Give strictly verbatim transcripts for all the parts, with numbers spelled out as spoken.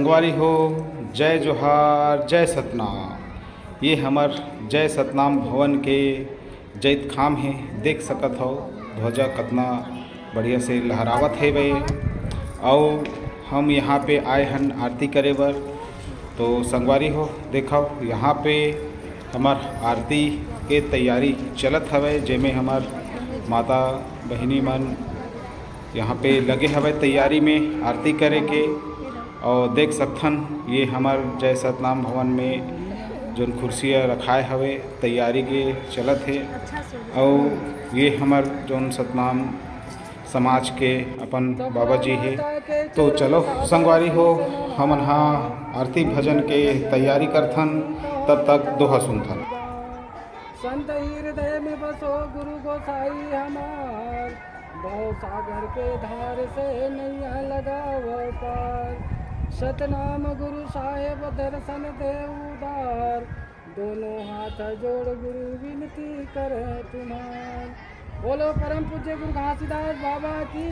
संगवारी हो, जय जोहार, जय सतनाम। ये हमर जय सतनाम भवन के जैतखाम हे। देख सकत हव, ध्वजा कतना बढ़िया से लहरावत हेवे। अउ हम यहाँ पे आए हन आरती करे बर। तो संगवारी हो, देखव, यहाँ पे हमर आरती के तैयारी चलत हवे, जेमे हमर माता बहिनी मन यहाँ पे लगे हवे तैयारी में आरती करे के। और देख सकथन, ये हमर जय सतनाम भवन में जोन कुर्सियाँ रखाए हवे, तैयारी के चलत हे। अउ ये हमर जोन सतनाम समाज के अपन बाबा जी हे। तो चलो संगवारी हो, हमन हा आरती भजन के तैयारी करथन, तब तक दोहा सुनथन। संत हृदय में बसो गुरु गोसाई हमार, भव सागर के धार से नैया लगावो पार। सतनाम गुरु साहेब दर्शन दे उदार, दोनों हाथ जोड़ गुरु विनती करे तुम्हार। बोलो परम पूज्य गुरु घासीदास बाबा की।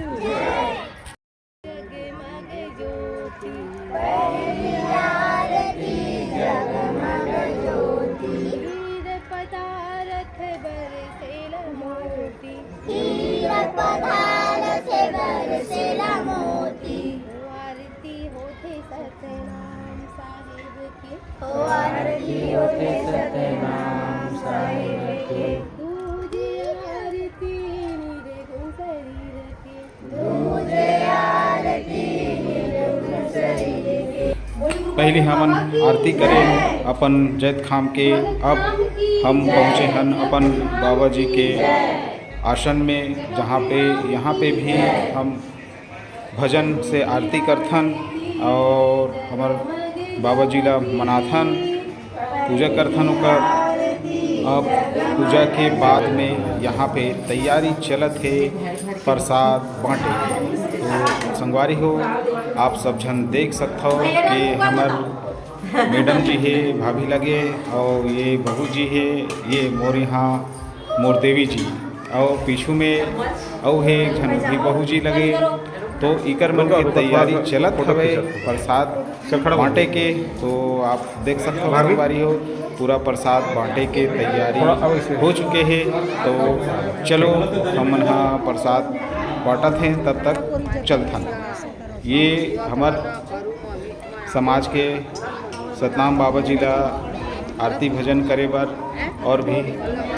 जगमग ज्योति, पहली आरती जगमग ज्योति। हीर पदारथ बरसेला मोती। हीर पदारथ बरसेला मोती। आरती होथे सतनाम साहिब के। आरती होथे सतनाम साहिब के। दूजे आरती निर्गुण शरीर के। पहली हमन आरती करेन अपन जैतखाम के। अब हम पहुँचे हन अपन बाबा जी के आसन में, जहाँ पे, यहाँ पे भी हम भजन से आरती करथन और हमर बाबा जी ला मनाथन, पूजा करथन ओकर। अब पूजा के बाद में यहाँ पे तैयारी चलत हे प्रसाद बांटे के। तो संगवारी हो, आप सब झन देख सकथव कि हमर मैडम जी हे, भाभी लगे, और ये बहू जी हे, ये मोर यहाँ मोर देवी जी, और पीछू में अउ हे एक झन भी बहू जी लगे। तो इकर मन के तैयारी चलत हवे प्रसाद बांटे के। तो आप देख सकथव संगवारी हो, पूरा प्रसाद बांटे के तैयारी हो चुके हे। तो चलो, हमन हा प्रसाद बांटत हे, तब तक चलथन। ये हमर समाज के सतनाम बाबा जी ला आरती भजन करे बर और भी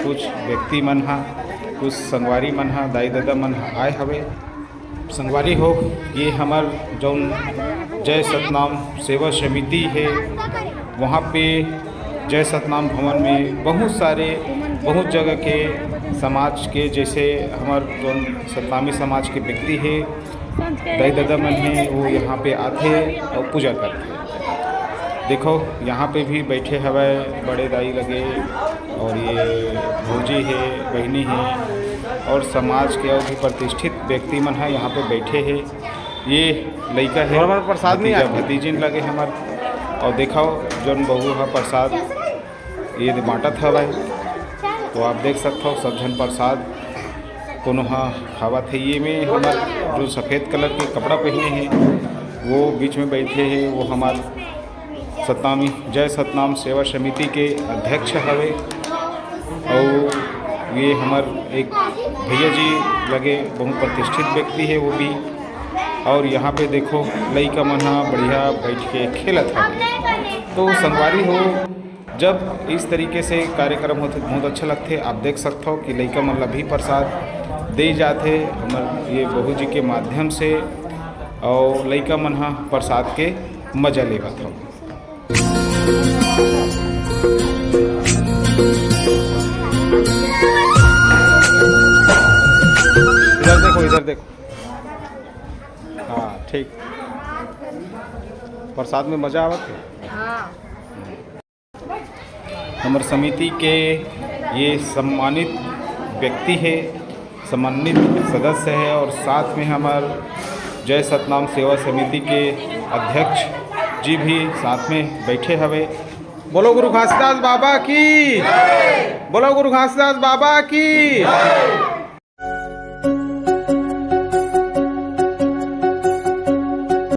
कुछ व्यक्ति मन हा, कुछ संगवारी मन हा, दाई ददा मन हा आए हवे। संगवारी हो, ये हमर जौन जय सतनाम सेवा समिति हे, वहाँ पे जय सतनाम भवन में बहुत सारे, बहुत जगह के समाज के, जैसे हमर जौन सतनामी समाज के व्यक्ति हे, दाई ददा मन हे, वो यहाँ पे आथे और पूजा करथे। देखो, यहाँ पे भी बैठे हवय बड़े दाई लगे, और ये भौजी हे, बहिनी हे, और समाज के और भी प्रतिष्ठित व्यक्ति मन ह यहाँ पे बैठे हे। ये लइका हे, हमर प्रसाद नहीं भतीजा आथे। भतीजिन लगे हमर, और देखो, जौन बहू ह प्रसाद ये दे बांटत हवय। तो आप देख सकथव, सब झन प्रसाद कोनो ह खावत हे। ये में हमर जो सफेद कलर के कपड़ा पहने हे, वो बीच में बैठे हे, वो हमर सतनामी, जय सतनाम सेवा समिति के अध्यक्ष हवे। और ये हमर एक भैया जी लगे, बहुत प्रतिष्ठित व्यक्ति हे वो भी। और यहाँ पे देखो, लइका मन ह बढ़िया बैठ के खेलत हवे। तो संगवारी हो, जब इस तरीके से कार्यक्रम होथे, बहुत अच्छा लगथे। आप देख सकथव कि लइका मन ला भी प्रसाद दे जाथे हमर ये बहू जी के माध्यम से, और लइका मन ह प्रसाद के मजा लेवत हव। इधर देखो, इधर देखो। हाँ, ठीक। प्रसाद में मजा आवत हे? हाँ। हमर समिति के ये सम्मानित व्यक्ति हे, सम्मानित सदस्य हे, और साथ में हमर जय सतनाम सेवा समिति के अध्यक्ष जी भी साथ में बैठे हवे। बोलो गुरु घासीदास बाबा की, बोलो गुरु घासीदास बाबा की।